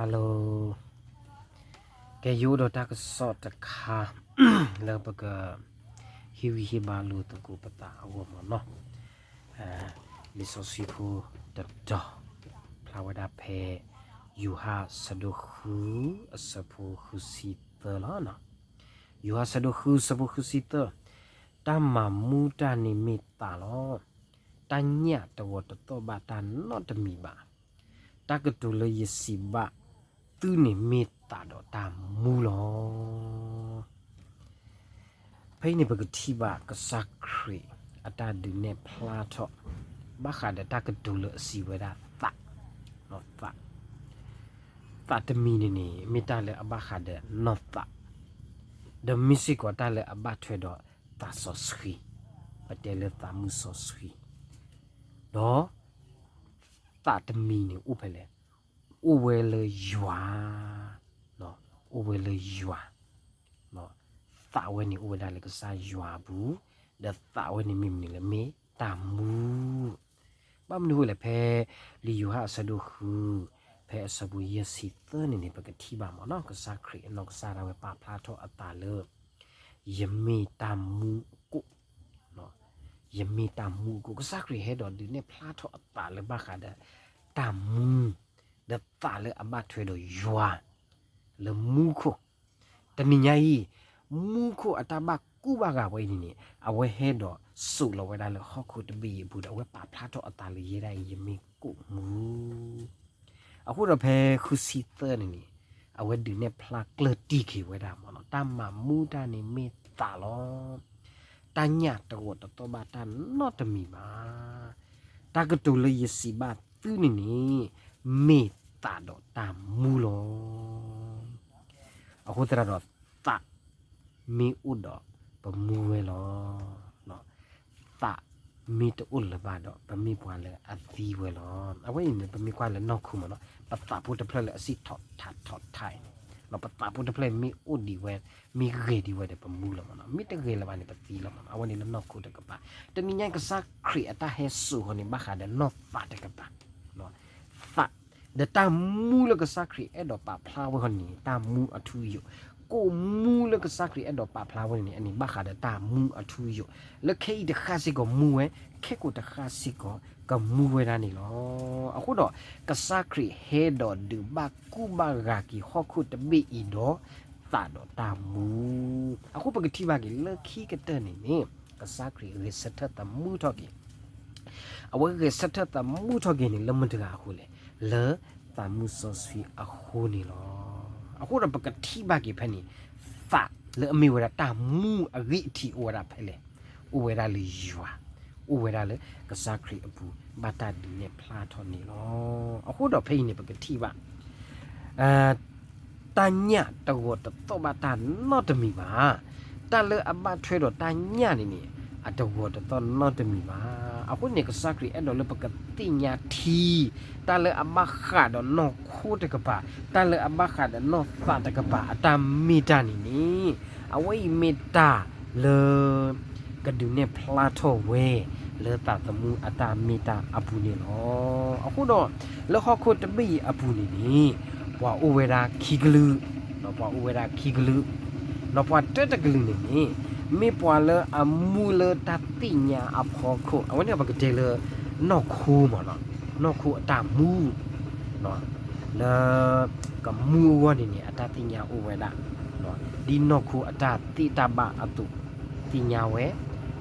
Hello, ကဲယိဒီးတၢ်ကစီၣ်တခါ လၢပက ဟ့ၣ်ဂံၢ်ဟ့ၣ်ဘါလိာ်သကိးပသးအဂီၢ်မ့ၢ်နီၤ. လံာ်စီဆှံဖိတတီၤ ဖျါဝဲဒၣ်ဖဲ ယိၤဟၣ်အဆၢဒိၣ်ဃု အဆၢဖိဃုဆံသၢလီၤ. ယိၤဟၣ်အဆၢဒိၣ်ဃု အဆၢဖိဃုဆံသၢ, တၢ်မၤမူတၢ်န့ၣ်မ့ၢ်သးလီၤ. တၢ်ညၣ်တဂီၤတသီၣ်ဘၣ်တၢ်နီတမံၤဘၣ်. တၢ်ကတိၤလၢယစံးဘၣ်သုန့ၣ်မ့ၢ်သးဒီးတၢ်မူလီၤ. ဖဲအံၤန့ၣ် ပကထံၣ်ဘၣ်ကစၢ်ခရံာ်အတၢ်ဒုးနဲၣ်ဖျါထီၣ် ဘၣ်ဃးဒီးတၢ်ကတိၤလၢအစံးဝဲဒၣ်သး, သး, သးတမံၤန့ၣ်န့ၣ် မ့ၢ်တၢ်လၢအဘၣ်ဃးဒီးနီၢ်သး, ဒီးမ့ၢ်စ့ၢ်ကီးတၢ်လၢအဘၣ်ထွဲဒီးသးစီဆှံ, ပတဲလၢသးမူစီဆှံ, ဒီး သးတမံၤန့ၣ်အိၣ်ဖဲလဲၣ်, အိၣ်ဝဲလၢယွၤ, အိၣ်ဝဲလၢယွၤ, သးဝဲန့ၣ်အိၣ်ဝဲဒၣ်လၢကစၢ်ယွၤအပူၤ, ဒီးသးဝဲန့ၣ်မ့ၢ်မနုၤလဲၣ် မ့ၢ်တၢ်မူ. ဘၣ်မနုၤအဃိလဲၣ် ဖဲလံာ်ယိၤဟၣ်အဆၢဒိၣ်ဃု ဖဲအဆၢဖိယဲၢ်ဆံသၢန့ၣ်န့ၣ် ပကထံၣ်ဘၣ်မ့ၢ်နီၤ ကစၢ်ခရံာ်အနီၢ်ကစၢ်ဒၣ်ဝဲပာ်ဖျါထီၣ်အသးလၢ ယမ့ၢ်တၢ်မူအကိၣ်, ယမ့ၢ်တၢ်မူအကိၣ်, ကစၢ်ခရံာ်ဟဲဒီးဒုးနဲၣ်ဖျါထီၣ်အသးလၢဘၣ်ဃးဒီးတၢ်မူ, ဒီးသးလၢအဘၣ်ထွဲဒီးယွၤ လၢမူခိၣ်, တနံၤညါအံၤ မူခိၣ်အတၢ်ဘၣ်ကူဘၣ်ဂာ်ဝဲအံၤန့ၣ်န့ၣ် အဝဲဟဲဒီးစိာ်လီၤဝဲဒၣ်လၢဟီၣ်ခိၣ်တဘ့ၣ်အံၤအပူၤဒီး အဝဲပာ်ဖျါထီၣ်အသးလၢယဲဒၣ်အံၤ ယမ့ၢ်ကိၣ်မူ အဃိဒီးဖဲဃုဆံသၢန့ၣ်န့ၣ် အဝဲဒုးနဲၣ်ဖျါကျၢၢ်တံၢ်က့ၤဝဲဒၣ်မ့ၢ်နီၤ တၢ်မၤမူတၢ်န့ၣ်မ့ၢ်သးလီၤ. တၢ်ညၣ်တဂီၤတသီၣ်ဘၣ်တၢ်နီတမံၤဘၣ်. တၢ်ကတိၤလၢယစံးဘၣ်သုန့ၣ်န့ၣ် မ့ၢ်သးဒီးတၢ်မူလီၤ. အဃိသတးဒီး သးမ့ၢ်အိၣ်ဒီးပမူဝဲလီၤ. သးမ့ၢ်တအိၣ်လၢၤဘၣ်ဒီး ပမ့ၢ်ပှၤလၢအသံဝဲလီၤ. အဝဲအံၤန့ၣ် ပမ့ၢ်ကွၢ်လၢနီၢ်ခိမ့ၢ်နီၤ ပသးဖိတဖျၢၣ်လၢအစံၣ်ထီၣ်ထးထီၣ်ထါအံၤန့ၣ် ပသးဖိတဖျၢၣ်မ့ၢ်အိၣ်ဒံးဝဲ မ့ၢ်ဂဲၤဒံးဝဲဒီးပမူလီၤမ့ၢ်နီၤ မ့ၢ်တဂဲၤလၢၤဘၣ်န့ၣ် ပသံလီၤမ့ၢ်နီၤ အဝဲန့ၣ်လၢနီၢ်ခိတကပၤ. တနံၤညါကစၢ်ခရံာ်အတၢ်ဟဲစိာ်ဃီန့ၣ် ဘၣ်ဃးဒီးနီၢ်သးတကပၤ သး ဒီးတၢ်မူလၢကစၢ်ခရံာ်အဲၣ်ဒိးပာ်ဖျါဝဲဃီန့ၣ် တၢ်မူအထူအယိာ်, ကိၣ်မူလၢကစၢ်ခရံာ်အဲၣ်ဒိးပာ်ဖျါဝဲန့ၣ် အန့ၣ်ဘၣ်ဃးဒီးတၢ်မူအထူအယိာ်, လၢခဲအံၤတဃၣ်စ့ၢ်ကီးမူဝဲ, ခဲကိာ်တဃၣ်စ့ၢ်ကီး ကမူဝဲဒၣ်န့ၣ်လီၤ. အဃိဒီး ကစၢ်ခရံာ်ဟဲဒီးဒုးဘၣ်ကူဘၣ်ဂာ်က့ၤဟီၣ်ခိၣ်တဘ့ၣ်အံၤဒီး သးဒီးတၢ်မူ အဃိပကထံၣ်ဘၣ်က့ၤလၢခံကတၢၢ်န့ၣ်န့ၣ် ကစၢ်ခရံာ်ဂဲၤဆၢထၢၣ်သမူထီၣ်က့ၤ အဝဲဂဲၤဆၢထၢၣ်သမူထီၣ်က့ၤန့ၣ် လၢမတၤတဂၤအဃိလဲၣ်, လၢသးမူစီဆှံအဃိန့ၣ်လီၤ. အဃိဒီးပကထံၣ်ဘၣ်က့ၤဖဲန့ၣ် သးလၢအမ့ၢ်ဝဲဒၣ်တၢ်မူအဂံၢ်အထံးအိၣ်ဝဲဒၣ်ဖဲလဲၣ်, အိၣ်ဝဲဒၣ်လၢယွၤ, အိၣ်ဝဲဒၣ်လၢကစၢ်ခရံာ်အပူၤ ဘၣ်တၢ်ဒုးနဲၣ်ဖျါထီၣ်န့ၣ်လီၤ. အဃိဒီးဖဲအံၤန့ၣ် ပကထံၣ်ဘၣ် တၢ်ညၣ်တဂီၤတသီၣ်ဘၣ်တၢ်နီတမံၤဘၣ်. တၢ်လၢအဘၣ်ထွဲဒီးတၢ်ညၣ်န့ၣ်န့ၣ် အတဂီၤတသီၣ်နီတမံၤဘၣ်. အဃိန့ၣ် ကစၢ်ခရံာ်အဲၣ်ဒိးလၢပကသ့ၣ်ညါထံ တၢ်လၢအဘၣ်ဃးဒီးနီၢ်ခိတကပၤ, တၢ်လၢအဘၣ်ဃးဒီးနီၢ်သးတကပၤ အတၢ်မ့ၢ်တၢ်န့ၣ်န့ၣ် အဝဲအံၤမ့ၢ်တၢ်လၢ ကဒုးနဲၣ်ဖျါထီၣ်ဝဲ လၢသးသမူအတၢ်မ့ၢ်တၢ်အပူၤန့ၣ်လီၤ. အဃိဒီး လၢဟီၣ်ခိၣ်တဘ့ၣ်အံၤအပူၤန့ၣ်န့ၣ် ပှၤအိၣ်ဝဲဒၣ်ခံကလုာ်, ပှၤအိၣ်ဝဲဒၣ်ခံကလုာ်, ဒီးပှၤတၢတကလုာ်န့ၣ်န့ၣ် မ့ၢ်ပှၤလၢအမူလၢတၢ်သ့ၣ်ညါအဖီခိၣ်, အဝဲန့ၣ်ပကတဲလၢ နီၢ်ခိမ့ၢ်နီၤ, နီၢ်ခိအတၢ်မူ လၢ ကမူအဂီၢ်န့ၣ်န့ၣ် အတၢ်သ့ၣ်ညါအိၣ်ဝဲဒၣ် ဒ်နီၢ်ခိအတၢ်သ့တၢ်ဘၣ်အသိး သ့ၣ်ညါဝဲ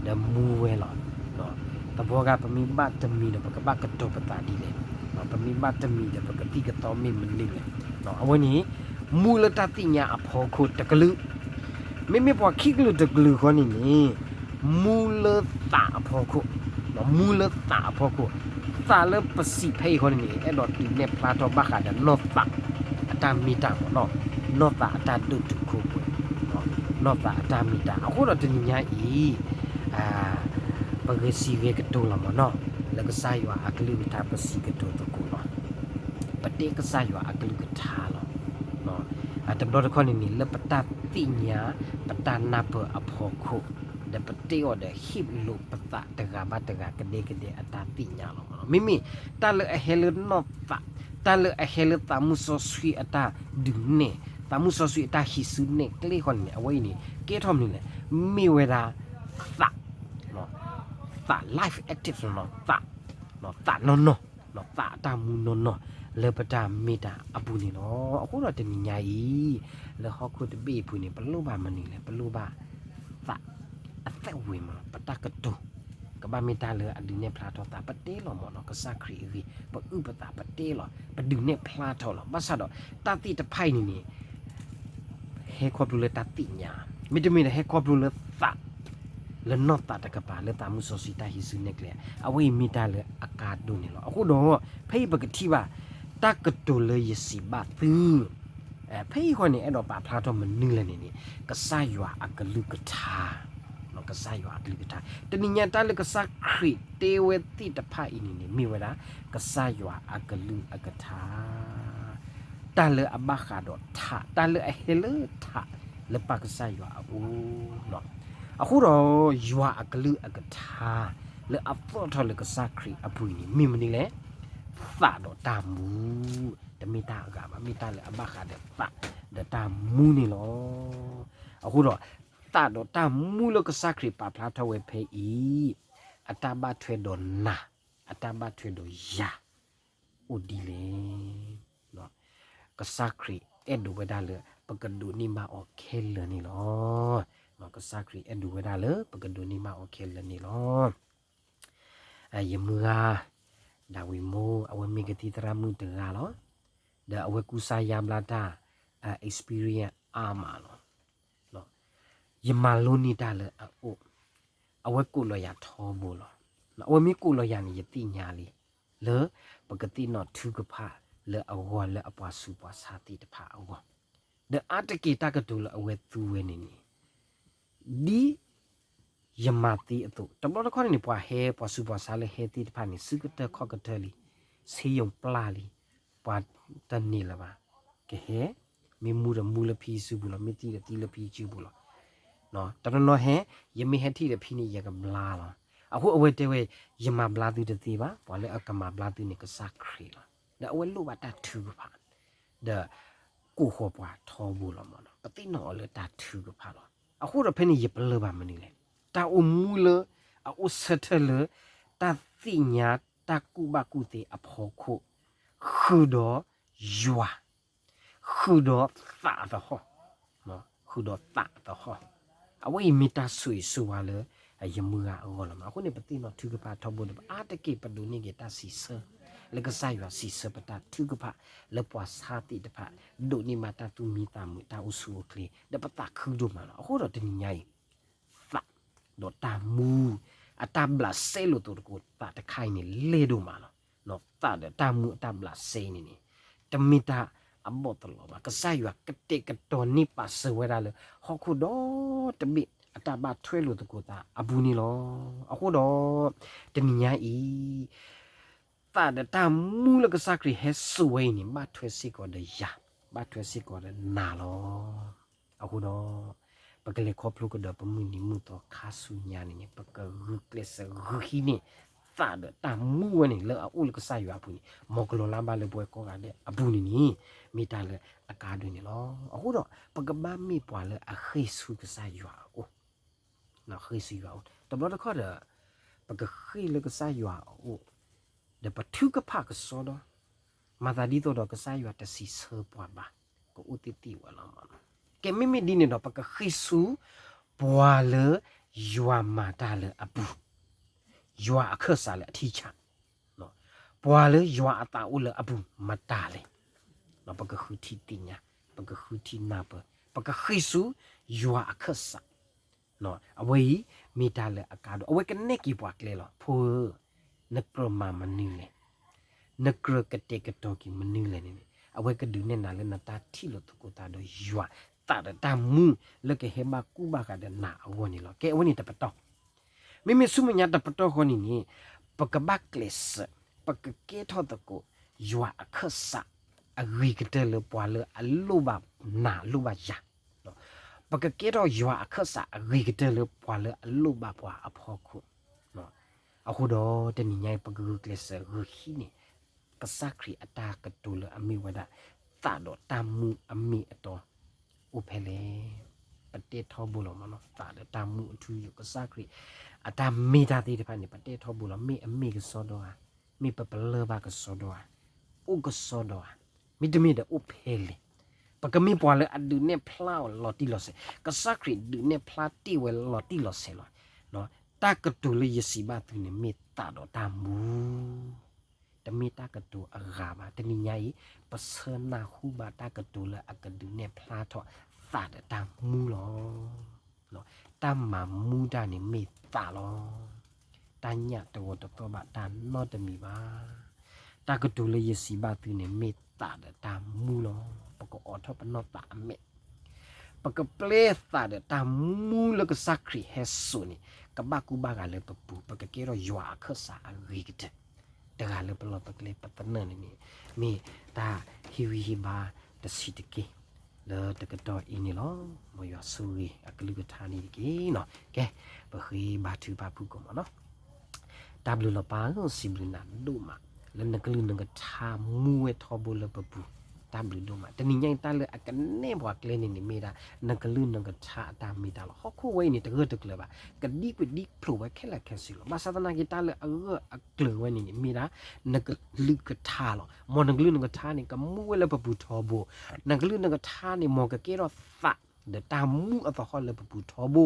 ဒီးမူဝဲလီၤ. သဘီဂၤပမ့ၢ်ဘၣ်တမံၤဒီး ပကဘၣ်ကတိၤပသးဒ်လဲၣ်, ပမ့ၢ်ဘၣ်တမံၤဒီး ပကသံၣ်ကသီမ့ၢ်မနုၤလဲၣ်. အဝဲန့ၣ် မူလၢတၢ်သ့ၣ်ညါအဖီခိၣ်တကလုာ်, မ့မ့ၢ်ပှၤခံကလုာ်တကလုာ်ဃီန့ၣ်န့ၣ် မူလၢသးအဖီခိၣ်, မူလၢသးအဖီခိၣ်, သးလၢပစံးဖဲအံၤဃီန့ၣ်န့ၣ် အဲၣ်ဒိးဒုးနဲၣ်ဖျါထီၣ်ဘၣ်ဃးဒီးနီၢ်သး အတၢ်မ့ၢ်တၢ်မ့ၢ်နီၤ, နီၢ်သးအတၢ်ဒိၣ်တုာ်ခိၣ်ပှဲၤ, နီၢ်သးအတၢ်မ့ၢ်တၢ်, အဃိဒီးတနံၤညါအံၤ ပဂဲၤစံးဂဲၤကတိၤလီၤမ့ၢ်နီၤ, လၢကစၢ်ယွၤအကလုၢ်ကထါပစံးကတိၤသကိးလီၤ. ပတဲကစၢ်ယွၤအကလုၢ်ကထါလီၤ. တဘျီတခီၣ်န့ၣ်န့ၣ် လၢပတၢ်သ့ၣ်ညါ ပတၢ်နၢ်ပၢၢ်အဖီခိၣ်, ဒီးပတဲအီၤဒီးဟ့ၣ်လိာ်ပသးတဂၤဘၣ်တဂၤကဒဲကဒဲအတၢ်သ့ၣ်ညါလီၤမ့ၢ်နီၤ. မ့မ့ၢ်တၢ်လၢအဟဲလၢနီၢ်သး တၢ်လၢအဟဲလၢသးမုၢ်စီဆှံအတၢ်ဒုးနဲၣ်, သးမုၢ်စီဆှံအတၢ်ဟံးစုနဲၣ်ကျဲဃီန့ၣ်န့ၣ် အဝဲအံၤန့ၣ် ကဲထီၣ်မနုၤလဲၣ်, မ့ၢ်ဝဲဒၣ် သး, သး live active နီၤ, သး, သးနီၢ်နီၢ်, သးအတၢ်မူနီၢ်နီၢ် လၢပတၢ်မ့ၢ်တၢ်အပူၤန့ၣ်လီၤ. အဃိဒီးတနံၤညါအံၤ လၢဟီၣ်ခိၣ်တဘ့ၣ်အပူၤန့ၣ် ပလိၣ်ဘၣ်မနုၤလဲၣ်, ပလိၣ်ဘၣ် သးအသက်ဝင်မး, ပတၢ်ကတိၤ ကဘၣ်မ့ၢ်တၢ်လၢအဒုးနဲၣ်ဖျါထီၣ်သး, ပတဲလီၤမးနီၤ, ကစၢ်ခရံာ်အဂ့ၢ် ပအုၣ်ပသး ပတဲလီၤ, ပဒုးနဲၣ်ဖျါထီၣ်လီၤ. ဘၣ်ဆၣ်ဒီး တၢ်သ့ၣ်တဖၣ်အံၤန့ၣ်န့ၣ် ဟဲခီဖျိလၢတၢ်သ့ၣ်ညါ, မ့တမ့ၢ်ဒီးဟဲခီဖျိလၢသး, လၢနီၢ်သးတကပၤလၢသးမုၢ်စီဆှံတၢ်ဟံးစုနဲၣ်ကျဲ, အဝဲအံၤမ့ၢ်တၢ်လၢအကါဒိၣ်န့ၣ်လီၤ. အဃိဒီး ဖဲအံၤပကထံၣ်ဘၣ် တၢ်ကတိၤလၢယစံးဘၣ်သု ဖဲအံၤဃီန့ၣ် အဲၣ်ဒိးပာ်ဖျါထီၣ်မနုၤလဲၣ်န့ၣ်န့ၣ် ကစၢ်ယွၤအကလုၢ်ကထါ, ကစၢ်ယွၤအကလုၢ်ကထါ, တနံၤညါတၢ်လၢကစၢ်ခရံာ်တဲဝဲသ့ၣ်တဖၣ်အံၤန့ၣ်န့ၣ် မ့ၢ်ဝဲဒၣ် ကစၢ်ယွၤအကလုၢ်အကထါ, တၢ်လၢအဘၣ်ဃးဒီးထး, တၢ်လၢအဟဲလၢထး လၢပၢ်ကစၢ်ယွၤအအိၣ်လီၤ. အဃိဒီး ယွၤအကလုၢ်အကထါ လၢအသီၣ်ထီၣ်လၢကစၢ်ခရံာ်အပူၤအံၤန့ၣ် မ့ၢ်မနုၤလဲၣ်, သးဒီးတၢ်မူ, တမ့ၢ်တၢ်အဂၤဘၣ်, မ့ၢ်တၢ်လၢအဘၣ်ဃးဒီးသးဒီးတၢ်မူန့ၣ်လီၤ. အဃိဒီး သးဒီးတၢ်မူလၢကစၢ်ခရံာ်ပာ်ဖျါထီၣ်ဝဲဖဲအံၤ အတၢ်ဘၣ်ထွဲဒီးနၤ, အတၢ်ဘၣ်ထွဲဒီးယၤ အိၣ်ဒ်လဲၣ်. ကစၢ်ခရံာ်အဲၣ်ဒိးဝဲဒၣ်လၢ ပကဒိးန့ၢ်ဘၣ်အီၤခဲလၢာ်န့ၣ်လီၤ. ကစၢ်ခရံာ်အဲၣ်ဒိးဝဲဒၣ်လၢ ပကဒိးန့ၢ်ဘၣ်အီၤခဲလၢာ်န့ၣ်လီၤ. ယမုၢ်ဂၤ ဒၤဝံးမိၢ် အဝဲမ့ၢ်ကသံၣ်သရၣ်မုၣ်တဂၤလီၤ. ဒီးအဝဲကူစါယါဘျါတၢ် experience အါမးလီၤ. ယမၤလိန့ၢ်တၢ်လၢအအိၣ်, အဝဲကိးလီၤယၤထီဘိလီၤ. အဝဲမ့ၢ်ကိးလီၤယၤန့ၣ် ယသ့ၣ်ညါလံ လၢပကသ့ၣ်နီၣ်ထုကဖၣ်လၢအဂီၢ်လၢအပှၤဆူးပှၤဆါသ့ၣ်တဖၣ်အဂီၢ်, ဒီးအါတက့ၢ်တၢ်ကတိၤလၢအဝဲသူဝဲန့ၣ်န့ၣ် ဒ်ယမၤသ့အသိး, တဘျီတခီၣ်န့ၣ် ပှၤဟဲပှၤဆူးပှၤဆါလၢဟဲသ့ၣ်တဖၣ်န့ၣ် စုကတၢၢ်ခီၣ်ကတၢၢ်လံ, ဆ့ယိၤပျၢ်လံ, ပှၤတန့ၢ်လၢၤဘၣ်, ကဟဲ, မ့ၢ်မူဒီးမူလၢဖံစုပူၤလီၤ, မ့ၢ်သံဒီးသံလၢဖံစုပူၤလီၤ. တနီၤနီၤဟဲ, ယမ့ၢ်ဟဲထံၣ်ဒီးဖံန့ၣ် ယကဘျါလီၤ. အဃိအဝဲတဲဝဲ, ယမၤဘျါသုတသ့ဘၣ်, ပှၤလၢအကမၤဘျါသုန့ၣ် ကစၢ်ခရံာ်လီၤ. ဒီးအဝဲလိၣ်ဘၣ်တၢ်ထုကဖၣ် ဒီးကိးဃီၤပှၤထီဘိလီၤမး, ပသ့ၣ်နီၣ်အီၤလၢတၢ်ထုကဖၣ်လီၤ. အဃိဒီးဖဲန့ၣ်ယပလၢၢ်ဘၣ်မနုၤလဲၣ်, တၢ်အိၣ်မူလၢအအိၣ်ဆၢထၢၣ်လၢ တၢ်သ့ၣ်ညါတၢ်ကူၣ်ဘၣ်ကူၣ်သ့အဖီခိၣ်, ဃုာ်ဒီးယွၤ, ဃုာ်ဒီးသးအသဟီၣ်, ဃုာ်ဒီးသးအသဟီၣ်, အဝဲအံၤမ့ၢ်တၢ်ဆိၣ်ဂ့ၤဆိၣ်ဝါလၢ ယမုၢ်ဂၤအဂီၢ်လီၤမး. အဃိန့ၣ် ပသ့ၣ်နီၣ်ထုကဖၣ်ထီဘိဒီး ပအါတက့ၢ်ပဒိးန့ၢ်က့ၤတၢ်စံးဆၢ လၢကစၢ်ယွၤစံးဆၢပတၢ်ထုကဖၣ် လၢပှၤဆါသ့ၣ်တဖၣ် ဒိးန့ၢ်ဘၣ်တၢ်သူၣ်မံသးမုာ် တၢ်အိၣ်ဆူၣ်အိၣ်ချ့ ဒီးပသးခုဒိၣ်မးလီၤ. အဃိဒီးတနံၤညါအံၤ သးဒီးတၢ်မူ အတၢ်ဘျးစဲလိာ်သကိးသးတခါအံၤန့ၣ် လဲၢ်ဒိၣ်မးလီၤ. သးဒီးတၢ်မူအတၢ်ဘျးစဲအံၤန့ၣ်န့ၣ် တမ့ၢ်တၢ်အဘီၣ်သလီၤဘၣ်. ကစၢ်ယွၤကတဲာ်ကတီၤန့ၢ်ပာ်စၢၤဝဲဒၣ်လၢ ဟီၣ်ခိၣ်ဒီတဘ့ၣ် အတၢ်ဘၣ်ထွဲလိာ်သကိးသးအပူၤန့ၣ်လီၤ. အဃိဒီး တနံၤညါအံၤ သးဒီးတၢ်မူလၢကစၢ်ခရံာ်ဟဲစိာ်ဝဲအံၤန့ၣ် ဘၣ်ထွဲစ့ၢ်ကီးဒီးယၤ, ဘၣ်ထွဲစ့ၢ်ကီးဒီးနၤလီၤ. အဃိဒီး ပကလဲၤခီဖျိကဒီးပမုၢ်နံၤမုၢ်သီခါဆူညါန့ၣ်န့ၣ် ပကဂုာ်ကျဲးစၢးဂုာ်ဟံးန့ၢ် သးဒီးတၢ်မူဝဲန့ၣ် လၢအအိၣ်လၢကစၢ်ယွၤအပူၤန့ၣ် မ်ကလီၤလၢ်ဘၣ်လၢပဝဲကိးဂၤဒဲးအပူၤန့ၣ်န့ၣ် မ့ၢ်တၢ်လၢအကါဒိၣ်န့ၣ်လီၤ. အဃိဒီး ပကဘၣ်မ့ၢ်ပှၤလၢအဃ့ၢ်ဆူကစၢ်ယွၤအအိၣ် ဃ့ၢ်ဆူယွၤအအိၣ်, တဘျီတခီၣ်ဒီး ပကဃ့ၢ်လၢကစၢ်ယွၤအအိၣ် ဒီးပထုကဖၣ်ကစီဒီ, မၤသးဒ်သိးဒီးကစၢ်ယွၤတစံးဆၢပှၤဘၣ်, ကအိၣ်သ့ၣ်သ့ၣ်ဝဲလီၤမး. ကဲ မ့မ့ၢ်ဒ်န့ၣ်ဒီး ပကဃ့ၢ်ဆူ ပှၤလၢယွၤမၤတၢ်လၢအပူၤ, ယွၤအခၢၣ်စးလၢအထံဆး ပှၤလၢယွၤအသးအိၣ်လၢအပူၤမတၤလဲၣ်. ပကဃုထံၣ်သ့ၣ်ညါ, ပကဃုထံၣ်နၢ်ပၢၢ်, ပကဃ့ၢ်ဆူ ယွၤအခၢၣ်စး. အဝဲအံၤ မ့ၢ်တၢ်လၢအကါဒိၣ်, အဝဲကနဲၣ်က့ၤပှၤကျဲလီၤ. ဖိဧၢ, နကြၢးမၤမနုၤလဲၣ်, နကြၢးကတဲာ်ကတီၤက့ၤမနုၤလဲၣ်န့ၣ်န့ၣ် အဝဲကဒုးနဲၣ်နၤလၢနတၢ်ထံၣ်လိာ်သကိးသးဒီးယွၤ သးဒီးတၢ်မူလၢကဟဲဘၣ်ကူၣ်ဘၣ်ဃးဒီးနၤအဂီၢ်န့ၣ်လီၤ. ကဲ အဝဲန့ၣ်တပတီၢ် မ့မ့ၢ်ဆူမဲာ်ညါတပတီၢ်ဃီန့ၣ်န့ၣ် ပကဘၣ်ကျဲးစၢး ပကကဲထီၣ်သကိး ယွၤအခၢၣ်စး အဂ့ၤကတၢၢ်လၢပှၤလၢအလိၣ်ဘၣ်နၤလိၣ်ဘၣ်ယၤ, ပကကဲထီၣ်ယွၤအခၢၣ်စးအဂ့ၤကတၢၢ်လၢပှၤလၢအလိၣ်ဘၣ်ပှၤအဖီခိၣ်. အဃိဒီးတနံၤညါအံၤ ပကဂုာ်ကျဲးစၢးဂုာ်ဟံးန့ၢ် ကစၢ်ခရံာ်အတၢ်ကတိၤလၢအမ့ၢ်ဝဲဒၣ် သးဒီးတၢ်မူအမ့ၢ်အတီ အိၣ်ဖဲလဲၣ်. ပတဲထီဘိလီၤမးနီၤ, သးဒီးတၢ်မူအထူအယိာ် ကစၢ်ခရံာ်အတၢ်မ့ၢ်တၢ်သ့ၣ်တဖၣ်န့ၣ် ပတဲထီဘိလီၤ. မ့ၢ်အမ့ၢ်ကစီဒီဧါ, မ့ၢ်ပပလၢၢ်ဘၣ်ကစီဒီဧါ, အိၣ်ကစီဒီဧါ, မ့တမ့ၢ်ဒီးအိၣ်ဖဲလဲၣ်. ပကမ့ၢ်ပှၤလၢအဒုးနဲၣ်ဖျါအီၤလီၤတံၢ်လီၤဆဲး, ကစၢ်ခရံာ်ဒုးနဲၣ်ဖျါတ့ၢ်ဝဲလီၤတံၢ်လီၤဆဲးလီၤ. တၢ်ကတိၤလၢယစံးဘၣ်သုန့ၣ် မ့ၢ်သးဒီးတၢ်မူ တမ့ၢ်တၢ်ကတိၤအဂၤဘၣ်. တနံၤညါအံၤ ပဆၢနၢ်ဟူဘၣ်တၢ်ကတိၤလၢအကဒုးနဲၣ်ဖျါထီၣ်သးဒီးတၢ်မူလီၤ. တၢ်မၤမူတၢ်န့ၣ်မ့ၢ်သးလီၤ. တၢ်ညၣ်တဂီၤတသီၣ်ဘၣ်တၢ်နီတမံၤဘၣ်. တၢ်ကတိၤလၢယစံးဘၣ်သုန့ၣ် မ့ၢ်သးဒီးတၢ်မူလီၤ. ပကအိးထီၣ်ပနီၢ်သးအမဲာ် ပကပျဲသးဒီးတၢ်မူလၢကစၢ်ခရံာ်ဟဲစိာ်န့ၣ် ကဘၣ်ကူဘၣ်ဂာ်လၢပပူၤ, ပကကဲထီၣ်ယွၤအခၢၣ်စးအဂ့ၤကတၢၢ်, တဂၤလၢပလီၢ်ပကျဲပသနၢၣ်န့ၣ်န့ၣ် မ့ၢ်တၢ်ဟ့ၣ်ဂံၢ်ဟ့ၣ်ဘါတဆံးတက့ၢ် လၢတကတီၢ်အံၤန့ၣ်လီၤ. မ်ယွၤဆိၣ်ဂ့ၤအကလုၢ်ကထါန့ၣ်တက့ၢ်နီၤ. ကဲ, ပဃ့ဘါထုကဖၣ်ဖုၣ်ကိာ်မးနီၤ. တၢ်ဘျုးလီၤပၢ်ဧၢ, စံးဘျုးနၤဒိၣ်မး လၢနကလုၢ်နကထါမူဝဲထီဘိလၢပပူၤ, တၢ်ဘျုးဒိၣ်မး. တနံၤညါအံၤ တၢ်လၢအကနဲၣ်ပှၤကျဲန့ၣ်န့ၣ် မ့ၢ်ဒၣ် နကလုၢ်နကထါအတၢ်မ့ၢ်တၢ်လီၤ. ဟီၣ်ခိၣ်ဝဲအံၤန့ၣ် တဂၢၢ်တကျၢၤဘၣ်, ကဒံကွံာ်ဒံဖျိးဝဲခဲလၢာ်ခဲဆ့လီၤ. ဘၣ်ဆၣ်သနာ်က့ တၢ်လၢအဂၢၢ်အကျၢၤဝဲန့ၣ်န့ၣ် မ့ၢ်ဒၣ် နကလုၢ်ကထါလီၤ. မ်နကလုၢ်နကထါန့ၣ် ကမူဝဲလၢပပူၤထီဘိ, နကလုၢ်နကထါန့ၣ် မ်ကကဲထီၣ်သး ဒီးတၢ်မူအသဟီၣ်လၢပပူၤထီဘိ,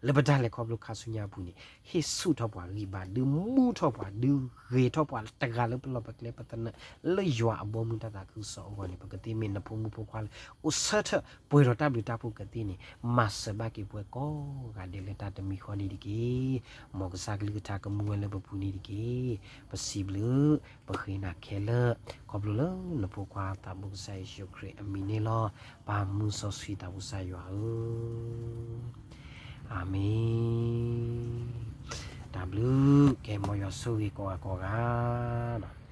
လၢပတၢ်လဲၤခီဖျိခါဆူညါအပူၤန့ၣ် ဟ့ၣ်ဆူၣ်ထီၣ်ပှၤဂံၢ်ဘါ, ဒုးမူထီၣ်ပှၤ, ဒုးဂ့ၤထီၣ်ပှၤတဂၤလၢပလီၢ်ပကျဲပသနၢၣ်, လၢယွၤအဘီမုၢ်တၢ်သးခုကစီၣ်အဂီၢ်န့ၣ် ပကသ့မ့ၢ်နဖိမုၣ်ဖိခွါလၢ အိၣ်ဆၢထၢၣ်ပှဲၤဒီးတၢ်ဘျုးတၢ်ဖှိၣ်ကသ့န့ၣ် မၤစၢၤဘၣ်က့ၤပှၤကိးဂၤဒဲးလၢတၢ်တမံၤဃီန့ၣ်တက့ၢ်. မ်ကစၢ်ကလုၢ်ကထါကမူဝဲလၢပပူၤန့ၣ်တက့ၢ်. ပစံးဘျုး ပဃ့နၤခဲလၢာ် ခီဖျိလၢနဖိခွါသးဘိကစၢ်ယ့ၣ်ၡူးခရံာ်အမံၤန့ၣ်လီၤ. ပၢ်မုၢ်စီဆှံသးဘိကစၢ်ယွၤဧၢ, အၤမ့ၣ်. တၢ်ဘျုး, ကဲ မ်ယွၤဆိၣ်ဂ့ၤကိးဂၤကိးဂၤနီၤ.